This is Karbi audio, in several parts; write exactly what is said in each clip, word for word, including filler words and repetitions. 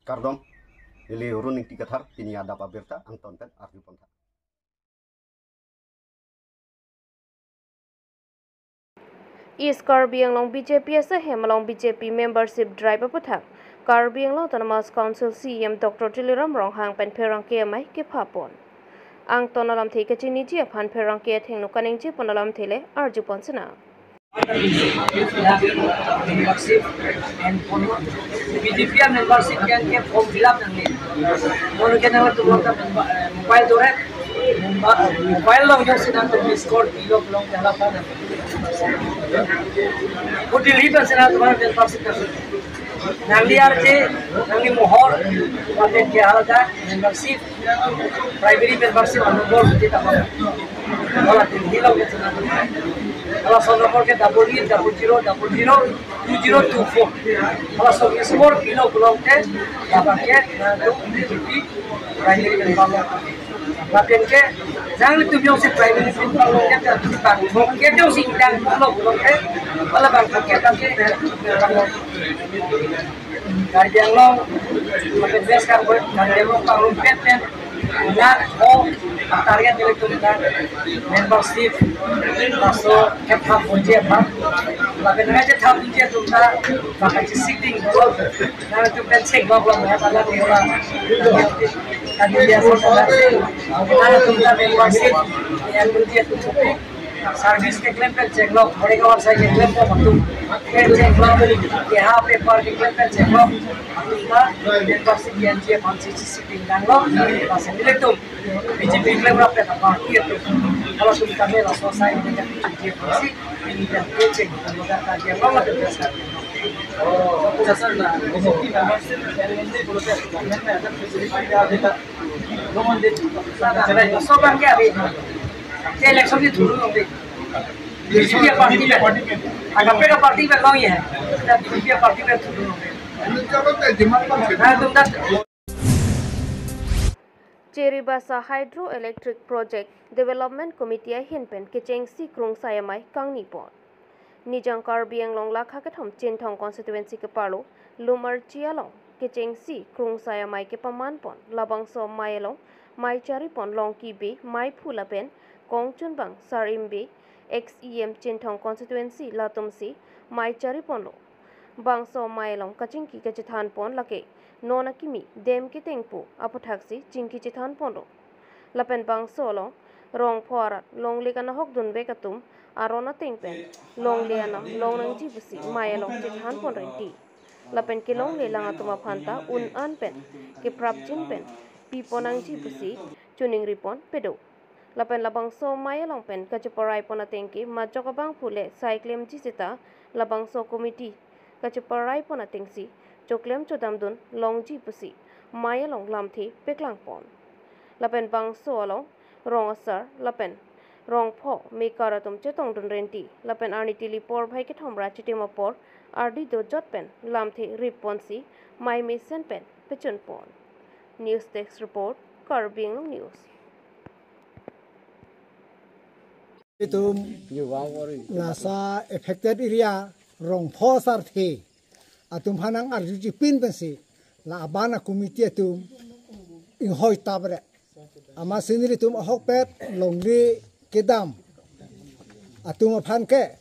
Kardom, neli Run Ingti Kathar, pini adap abirta angton pen arju pontha. East Karbi Anglong B J P asahem along B J P membership drive aputhak Karbi Anglong Autonomous Council C E M Doctor Tuliram Ronghang pen pherangke amei kepha pon. Angton alamthe kachiniji aphan pherangke athengno kaningje pon alamthe le arju pon sina. Membership and B J P membership yang ke form fill up nangne. Monu ke nama tu mobile dore, mobile lo jongsi nangtum miss call pilo pulote hala pa nang. Ko Delhi pensi nangtum membership nang. Nangli R J, nangli mohor, lapen ke hala ta membership, primary membership anombor kita apa. Hala Delhi lo pensi nang. Hala phone number ke double eight double zero double zero two zero two four. Hala so miss call pilo pulote dapat ke nangtum B J P primary member lo. Lapen ke, nangtum jongsi primary school panglo ke, panglo ke jongsi ingtang panglo panglo ke, wala bang ke, bang ke, Karbi Anglong, lapen West Karbi, Karbi Anglong pangrumpet pen, nat ho, target nelitum ta, membership, laso kepha ponji aphan, lapen nangkethap ponji atum ta, bang kachesik ding, nangtum pen check bok lo, nangtum ta, Kami biasa saja sih, karena tentang membership, yang kerja itu cukup. Service keklem pen chenglok, mereka warsa keklem pen waktu. Pen chenglok, K H paper keklem pen chenglok. Atum ta, membership yang dia pansi sisi pindang lo, masih milik tu. B J P keklem rapi apa, iya tu. Kalau sudah kami langsung saya dengan B J P pansi, ini dan kecil, kalau dah kajian lo, lebih besar. Oh, dasar na, B J P membership, kalau dia, kalau dia, kalau dia, Sob bang ke abhi. Ke election ke thuru nong de. B J P party ke. Agam ke party ke long ye. Kita B J P party ke thuru nong de. Anu chalo te demand bang se. Ha, tum ta. Cheribasa Hydroelectric Project Development Committee ahin pen kechengsi krungsai amei kangni pon. Nijang Karbi Anglong lakha kethom Chinthong constituency keparlo Lumarchi along kechengsi krungsai amei kepaman pon, labangso amei along mei chari pon Longki Bey, meiphu lapen kongchunbang Sar Imbe, ex E M Chinthong constituency, latumsi mei chari ponlo. Bangso amei along kachingki kachethan pon lake non akimi dem ketengpo aputhaksi chingki chethan ponlo. Lapen bangso along rongpho arat longle kanahok dunvek atum aron ateng pen longle anam long nangji pusi mei along chethan pon renti. Lapen kelongle lang atum aphan ta un-an pen keprapjin pen pi pon nangji pusi choningri pon pedo. Lapen labangso amei along pen kacheparai pon ateng ke majok abangphu le sai klemji seta labangso committee kacheparai pon atengsi choklem chodamdun longji pusi mei along lamthe paklang pon. Lapen bangso along rong asar lapen rongpho mekar atum chetongdun renti, lapen arni tili porphai kethom ra chitim apor ardi dojot pen lamthe rip ponsi mei mesen pen pechun pon. News Desk Report, Karbi Anglong News. Itum lasa affected area rongpho asarthe atum aphan nang arjuji pin pensi la abana committee atum inghoi tabre. Amatsi nelitum ahokpet longle kedam atum aphan ke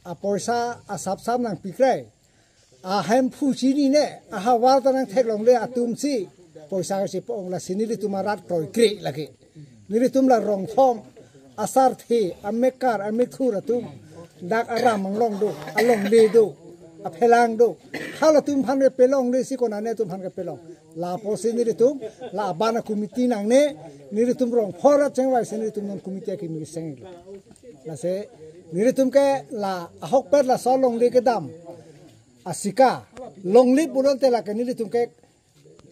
apoisa asap sap nangpikre. Ahemphu chinine, ahavar ta nangtheklongle atumsi poisa kachepong, lasi nelitum arat kroikre lake. Nelitum la rongphom asarthe, amekar, amekhur atum, dak aram anglong do, alongle do, aphelang do. Halatum aphan kepelongle si konane atum aphan kepelong. Lapusi nelitum la abana committee nangne, nelitum rongpho arat chengvaisi nelitum non committee akimi senglo. Lasi nelitum ke la ahokpet laso longle kedam asika longle pulote lake nelitum ke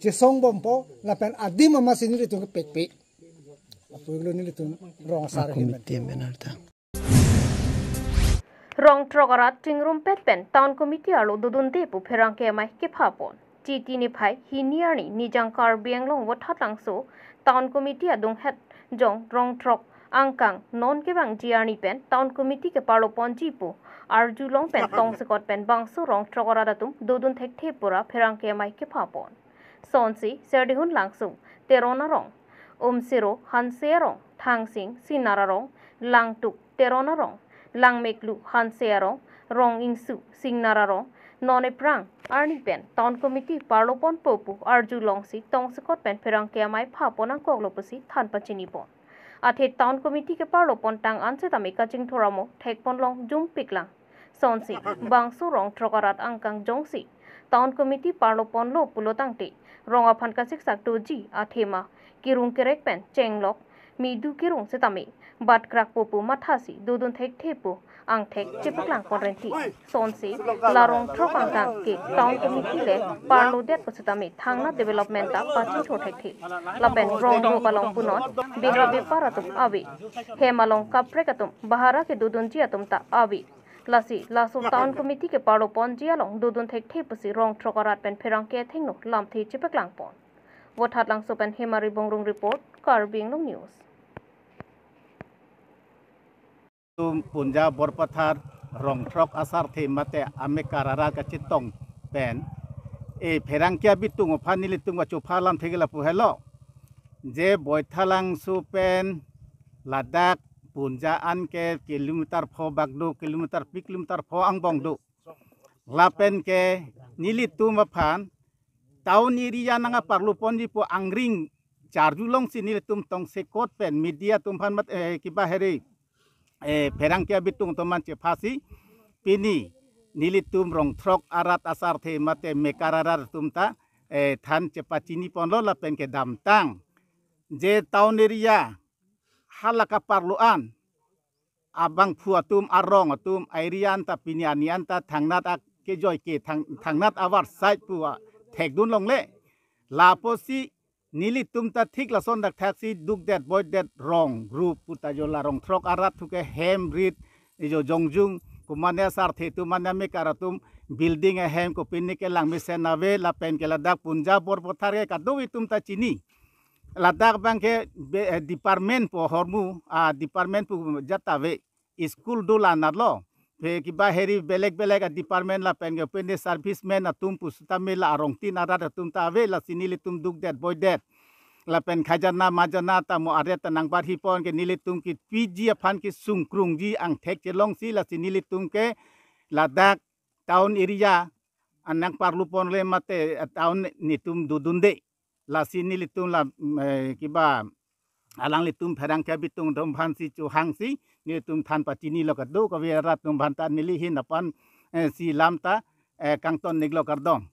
chesong bompo lapen adim amatsi nelitum ke pekpe. Apui lo nelitum rong asar ahin. Rongthrok arat chingrumpet pen Town Committee arlo dodunde pu pherangke amei kepha pon. Chiti niphai hini arni Nijang Karbi Anglong Vothatlangso Town Committee adunghet jong rongthrok angkang non kevangji arni pen Town Committee keparlo ponji pu arjulong pen tongsekot pen bangso rongthrok arat atum dodun thekthe pura pherangke amei kepha pon. Sonsi Serdihun Langso Teron arong, Umsiro Hanse arong, Thangsing Singnar arong, Langtuk Teron arong, Langmeklu Hanse arong, Rong Ingsu Singnar arong, non ephrang arni pen Town Committee parlo ponpo pu arjulongsi tongsekot pen pherangke amei phapon angkoklo pusi than pachinipon. Athe Town Committee keparlo pontang an setame kachingthur amo thekponlong jumpiklang. Sonsi bangso rong throk arat angkang jongsi Town Committee parlo ponlo pulo tangte rong aphan kasiksak doji athema kirung kerek pen chenglok midu kirung setame bat krakpo pu mathasi dodun thekthe pu angthek chepaklang ponrenti. Sonsi la rong throk angkang ke Town Committee le parlodet setame thangnat development ta pachingthur thekthe. Lapen rong rup along punon bihar bepar atum ave. Hem along kaprek atum bahara kedodunji atum ta ave. Lasi laso Town Committee keparlo ponji along dodun thekthe pusi rong throk arat pen pherangke athengno lamthe chepaklang pon. Vothatlangso pen Hemari Bongrung report, Karbi Anglong News. Tum Punja Borpathar rong throk asarthe mate amekar arat kachetong pen, e pherangke abitung aphan nelitum kachopha lamthe ke lapu helo. Je Boithalangso pen ladak Punja an ke kilometer pho bak do, kilometer pi kilometer pho angbong do. Lapen ke nelitum aphan town area nangparlo ponji pu angring charjulongsi nelitum tongsekot pen media atum aphan mat, eh, kiba heri, eh, pherangke abitung atum aphan chephasi pini nelitum rong throk arat asarthe mate mekar arat atum ta, eh, than chepachiniponlo lapen kedamtang je town area hala kaparlo an abangphu atum, arong atum, a-area an ta pini ani an ta thangnat akejoi ke thang, thangnat avarsai pu a thekdun longle. Lapusi nelitum ta thik lason dak thaksi dukdet boidet rong rup pu ta jo la rong throk arat thu ke hem rit, ijo jongjung, kumane asarthe atum mane amekar atum building ahem kopine kelang mesen ave lapen ke ladak Punja Borpathar ke kadokave atum ta chini. Ladak abang ke be, eh, department pu ahormu, ah, department pu jat ta ave, school do la natlo. Phe kiba heri belek belek a-department lapen ke pende servicemen atum pu sitame la arongtin arat atum ta ave, lasi nelitum dukdet boidet. Lapen khajana majana ta mo aret ta nangbarhipon ke nelitum kepiji aphan kesungkrungji angthek chelongsi lasi nelitum ke ladak town area an nangparlo ponle mate, eh, town netum dodunde. Lasi nelitum la, mm, eh, kiba alanglitum pherangke abitung atum aphansi chohangsi nelitum than pachinilo kadokave arat atum aphan ta neli ahin aphan, eh, si lam ta, eh, kangton-iklo, kardom.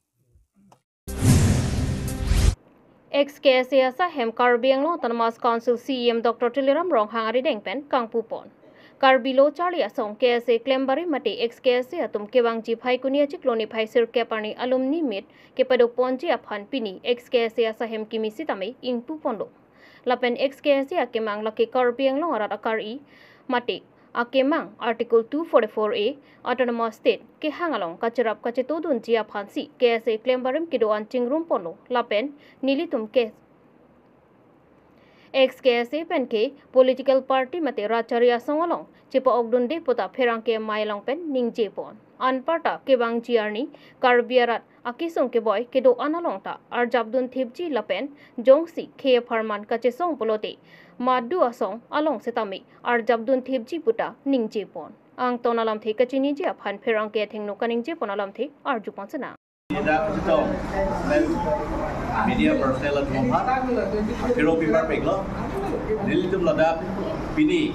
Ex K S A asai hem Karbi Anglong Autonomous Council C E M Doctor Tuliram Ronghang arideng pen kangpupon. Karbi Lo Charli Asong K S A klembarim mate ex K S A atum kevangji Phaikuni achiklo niphai sirkep arni alumni meet kepadoponji aphan pini ex K S A asai hem kimi sitame ingpuponlo. Lapen ex K S A akemang lake Karbi Anglong arat akari mate akemang Article two forty-four A Autonomous State kehang along kacherap kachetodunji aphansi K S A klembarim kedo-an chingrumponlo lapen nelitum ke ex K S A pen ke political party mate rachari asong along chepa-okdunde puta pherangke amei along pen ningjepon. Anparta kevangji arni Karbi arat akesung keboi kedo-an along ta arjapdun thipji lapen jongsi khei apharman kachesong pulote madu asong along setame arjapdun thipji puta ningjepon. Angton alamthe kachiniji aphan pherangke athengno kaningjepon alamthe arjupon sena. Ida kachetong, men media personnel atum aphan, kero pipar peklo, nelitum ladak pini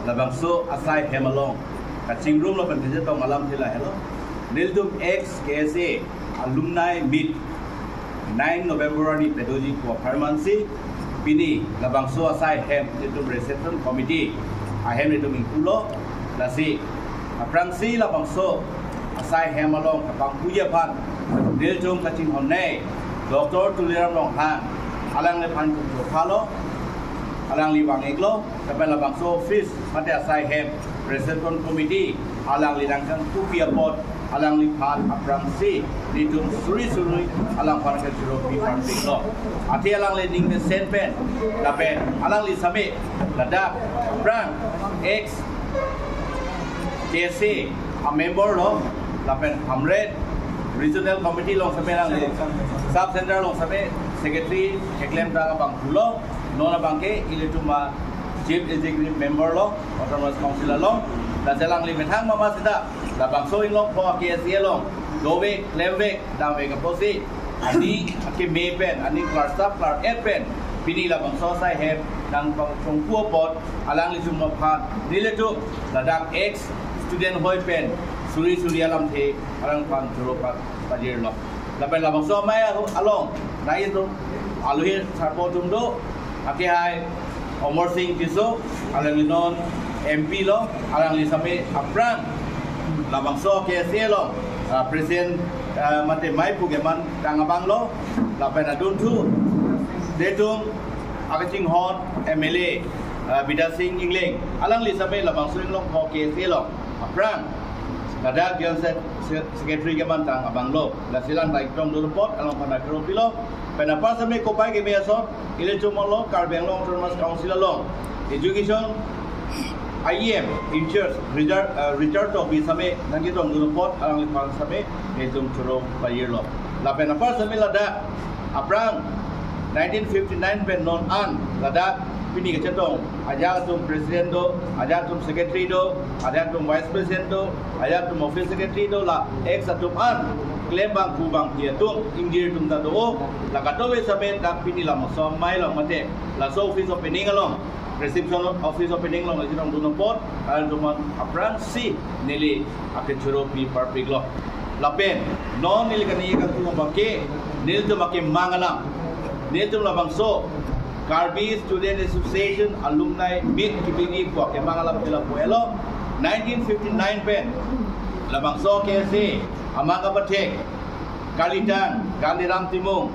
labangso asai hem along kachingrum lapen kachetong alamthe lahelo. Nelitum ex K S A alumni meet nine November arni pedoji pu apharmansi pini labangso asai hem nelitum reception committee ahem nelitum ingpulo, lasi aphrangsi labangso asai hem along kapangpuji aphan nelitum kachinghonnei Doctor Tuliram Ronghang alangliphan kung chophalo, alangli vang-iklo, lapen labangso office mate asai hem reception committee alangli nangkangpupi apot alangliphan aphrangsi nelitum suri suri alangphan kachero pipar peklo. Athe alangli ning mesen pen lapen alangli same ladak aphrang ex K S A a member lo lapen Hamren Regional Committee along same alangli, Sub Center along same Secretary keklem ta abang pulo, non abangke ilitum a Chief Executive Member lo, Autonomous Council along, lasi alangli methang mama seta, labangso Inglongpho K S A along, dovek, klemvek, damvek apotsi, ani akeme pen, ani klar sap klar et pen, pini labangso asai hem, nangpangchongpu apot, alanglitum aphan, nelitum, ladak ex student hoi pen, suri suri alamthe, alangphan choro pa, pajirlo. Lapen labangso amei ahu-, along, nai itum, aluhi sarpo atum do, akehai, Amar Sing Tisso, alangli non M P lo, alangli same aphrang, labangso K S A along, ah, President, ah, mate maipu kemantang abang lo, lapen adunthu, nelitum, akachinghon M L A, ah, Bidya Sing Engleng, alangli same labangso Inglongpho K S A along, aphrang, ladak General Se-, Se-, Secretary kemantang abang lo, lasi alang ta ingtong dun apot, alangphan choro pilo, pen apar same kopai keme ason, ilitum lo, Karbi Anglong Autonomous Council along, Education I E M, in charge, Richard, ah, Richard Tokbi same, nangketong dun apot, alangliphan same, nelitum choro pajirlo. Lapen apar same ladak, aphrang nineteen fifty-nine pen non an, ladak pini kachetong, ajat atum President do, ajat atum Secretary do, ajat atum Vice President do, ajat atum Office Secretary do, la ex atum an, klem bangphu bangphi atum, ingjir atum ta do, la kadokave same dak pini labangso amei along mate, laso office opening along, reception office opening along, ilitum dun apot, alanglitum aphan aphrangsi, neli akechoro pi parpiklo. Lapen, non neli kani kangtung abangke, nelitum akemang alam, nelitum labangso, Karbi Student Association Alumni Meet kibini pu akemang alam tila puelo, nineteen fifty-nine pen, labangso K S A, amang kapathek, Kalitang, Gandhiram Timung,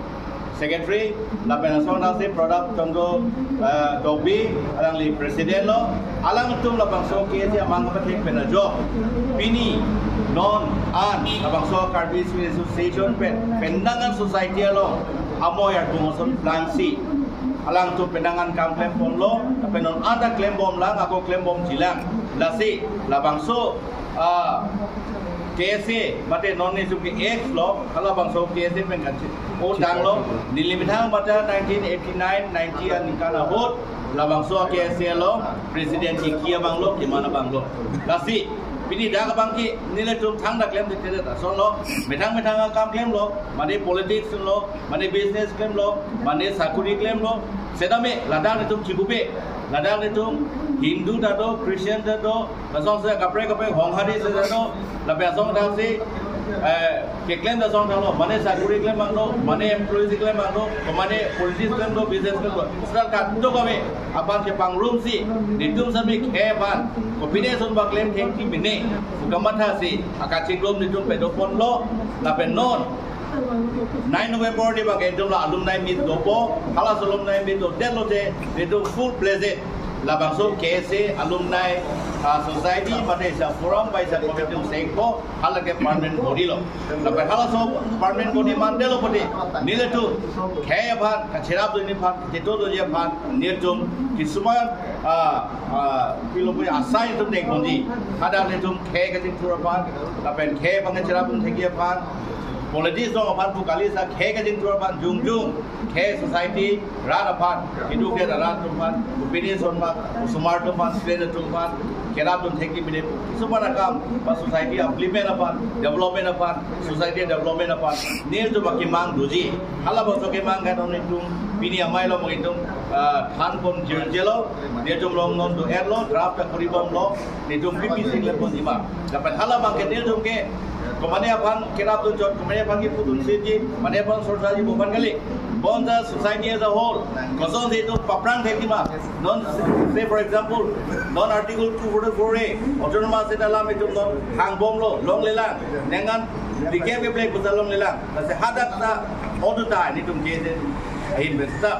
Secretary, lapen asong nasi Pradap Chandra, eh, Tokbi, alangli President lo, alangtum labangso K S A amang kapathek pen ajok. Pini, non, an, labangso Karbi Student Association pen, pendangan society along, amoi artung ason plangsi. Alangtum pendangan kam klem ponlo, lapen non an ta klembom lang, ako klembomji lang. Lasi, labangso, ah, K S A, mate non nelitum ke ex lo, halabangso K S A pen kachetong tanglo, neli methang mate nineteen eighty-nine, ninety aningkan ahut, labangso K S A along, President kiki abang lo, keman abang lo. Lasi, pini dak abangke, nelitum thangta klemthekthe ason lo, methang methang akam klemlo, mane politics lo, mane business klemlo, mane sakuri klemlo, setame, ladak nelitum chibupe, ladak nelitum Hindu ta do, Christian ta do, lasonsi kaprek kaprek Honghari seta do, lapen asong athasi, eh, keklem ta asong thalo, mane sakuri klem abang do, mane employees klem abang do, mane politics klem do, business klem do, seta kadokave, aphan chepangrumsi, nelitum same khei aphan, kopine ason paklem thekji mene, pu kamathasi, akachingrum nelitum pado ponlo, lapen non, nine November ni abangke nelitum la alumni meet dopo, halaso alumni meet dodetlote, nelitum full-fledged, labangso K S A alumni, ah, society, mate isa forum, ba isa committee sengpo, hala ke permanent body lo. Lapen halaso permanent body mandetlo pute, nelitum, khei aphan, kacherapdunji aphan, kachetongdunji aphan, nelitum, kisuman, ah, ah, pilo pute asai itum dengponji. Hadak nelitum khei kachingthur aphan, lapen khei aphan kacherapdun thekji aphan, politics along aphan pu kali, sa khei kachingthur aphan jongjong, khei society rat aphan, Hindu ke rat atum aphan, opinion son aphan, osomar atum aphan, student atum aphan, cherapdun thekji mene, kisuman akam, ba society upliftment aphan, development aphan, society development aphan, nelitum akemang doji. Halabangso kemang ke non nelitum, pini amei along nelitum, ah, thanpon jirjelo, nelitum along non do-etlo, draft ta koribomlo, nelitum P P C klemponji ma. Lapen hala abangke nelitum ke, komane aphan cherapdun chot, komane aphan kipudun sitji, mane aphan sorsaji pu aphan kali. Bonta society as a whole, kosonsi itum paphrang thekji ma. Non, say for example, non Article two forty-four A, autonomous state alam itum non hangbomlo, longlelang, ningkan dikep keplek puta longlelang. Lasi hadak ta, odu ta, nelitum ke ahin besta.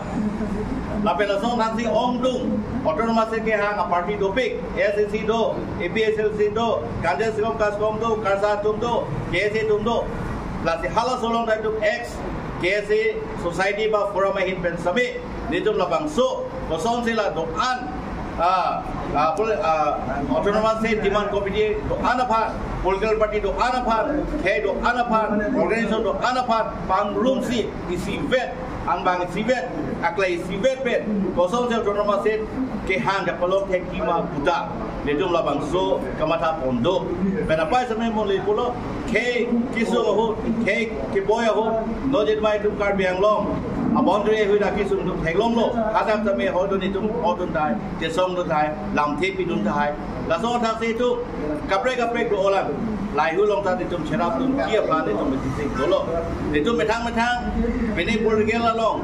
Lapen lason nangsi ongdung, autonomous state kehang aparty dopik, A S D C do, A P H L C do, Congress kom kas kom do, KALSA atum do, K S A atum do. Lasi halaso along ta itum ex K S A society ba forum ahin pen same, nelitum labangso, kosonsi la do-an, Ah, ah, pol-, ah, Autonomous State Demand Committee do-an aphan, political party do-an aphan, khei do-an aphan, organization do-an aphan, pangrumsi isivet, angbong isivet, aklai isivet pen, kosonsi Autonomous State kehang kapalong thekji ma puta, netum labangso kamatha pon do. Pen apei seme mo le pulo, khei kesung ahut, khei keboi ahut, non jit mai tum Karbi Anglong a-boundary ahut akesung atum theklonglo. Hadak tame hodun itum hodun tahai, chesongdun tahai, lamthe pidun tahai. Laso athak si itum kaprek kaprek do-olang. Lahei along ta itum cherapdunji aphan itum methang dolo. Itum methang methang pine political along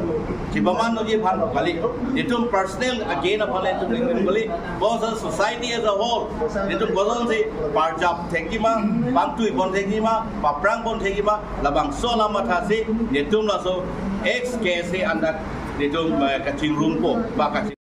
chipaman doji aphan kali. Itum personal again aphan itum ningdun kali. Bangso society as a whole, itum kosonsi parjap thekji ma, pangtui pon thekji ma, paphrang pon thekji ma, labangso alam mathasi, itum laso X K S A under itum, eh, kachingrumpo, ba kaching-